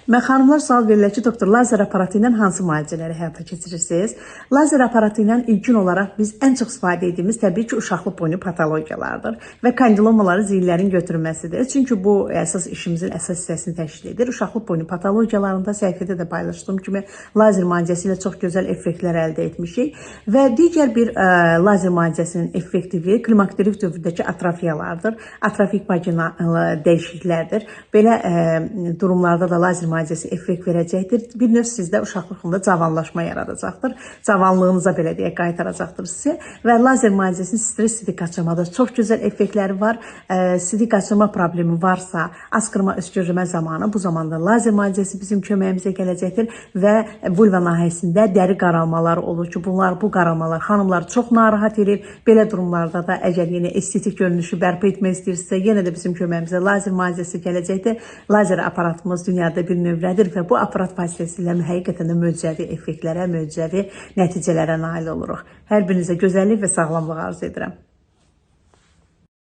Mən xanımlar sual verirlər ki, doktor, lazer aparatı ilə hansı müalicələri həyata keçirirsiniz? Lazer aparatı ilə ilkin olaraq biz ən çox istifadə etdiyimiz təbii ki, uşaqlıq boynu patologiyalardır və kondilomaları zillərin götürülməsidir. Çünki bu əsas işimizin əsas hissəsini təşkil edir. Uşaqlıq boynu patologiyalarında səhifədə də paylaşdığım kimi lazer müalicəsi ilə çox gözəl effektlər əldə etmişik və digər bir lazer müalicəsinin effektivi klimakterik dövründəki atrofiyalardır. Atrofik vagina dəyişikliklərdir. Belə durumlarda da lazer müalicəsi effekt verəcəkdir. Bir növ sizdə uşaqlığında cavanlaşma yaradacaqdır. Cavanlığınıza belə deyək qaytaracaqdır sizi və lazer müalicəsinin stres sidik qaçırmada çox gözəl effektləri var. Sidik qaçırma problemi varsa, askırma, öskürmə zamanı bu zamanda lazer müalicəsi bizim köməyimizə gələcəkdir və vulva nahiyəsində dəri qaralmaları olur ki, bu qaralmalar xanımları çox narahat edir. Belə durumlarda da əgər yenə estetik görünüşü bərpa etmək istəyirsinizsə, yenə də bizim köməyimizə lazer müalicəsi gələcəkdir. Lazer aparatımız dünyada bir növlədir və bu aparat vasitəsilə həqiqətən də möcüzəvi effektlərə, möcüzəvi nəticələrə nail oluruq. Hər birinizə gözəllik və sağlamlıq arzu edirəm.